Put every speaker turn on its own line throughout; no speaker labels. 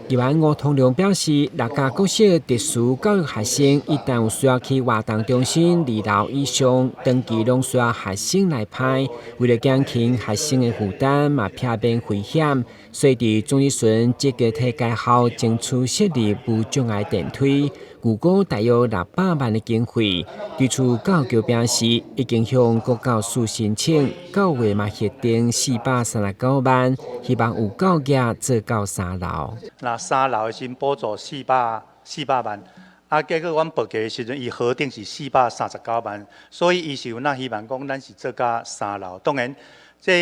議員吳通龍表示，六甲國小特殊教育學生一旦有需要去活動中心二樓以上，長期攏需要學生來攀，為了減輕學生的負擔，嘛避免危險，所以佇總質詢積極替該校爭取設立無障礙電梯，預估大約600萬的經費。對此教育局表示，已經向國教署申請，九月嘛核定439萬，希望有夠額做到三樓。
那三樓的時補助四百萬，啊，結果阮報價的時陣，伊核定是439萬，所以伊是有那希望講，咱是做到三樓。當然，這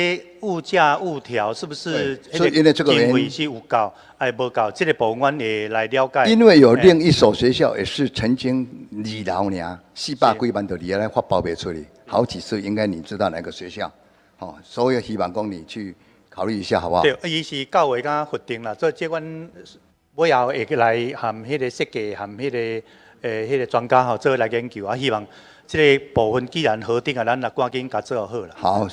物價物調是不是？
所以因為這個
經費是有夠，抑無夠？這個部分阮會來了解。
因為有另一所學校也是曾經二樓爾，四百幾萬就佇遐發包袂出去，好幾次，應該你知道哪個學校？哦，所以希望講你去考慮一下，好不好？
對，伊是教會甲核定啦，所以這阮尾後會來含彼個設計，含彼個專家吼做來研究啊，希望這個部分既然核定啊，咱來趕緊共做好啦。
好。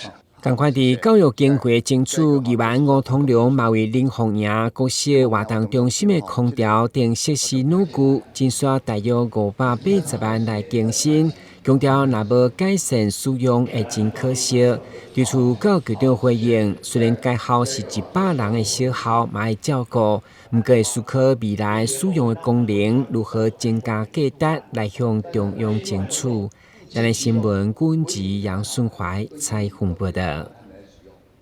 仝款佇教育經費爭取，議員吳通龍嘛為林鳳營國小活動中心的空調等設施努具，真需要大約580萬來更新。強調若無改善使用會真可惜。對此教育局長回應，雖然該校是100人的小校，嘛會照顧，毋過會思考未來使用的功能如何增加價值，來向中央爭取。咱的新聞，軍籍楊順懷採訪報道。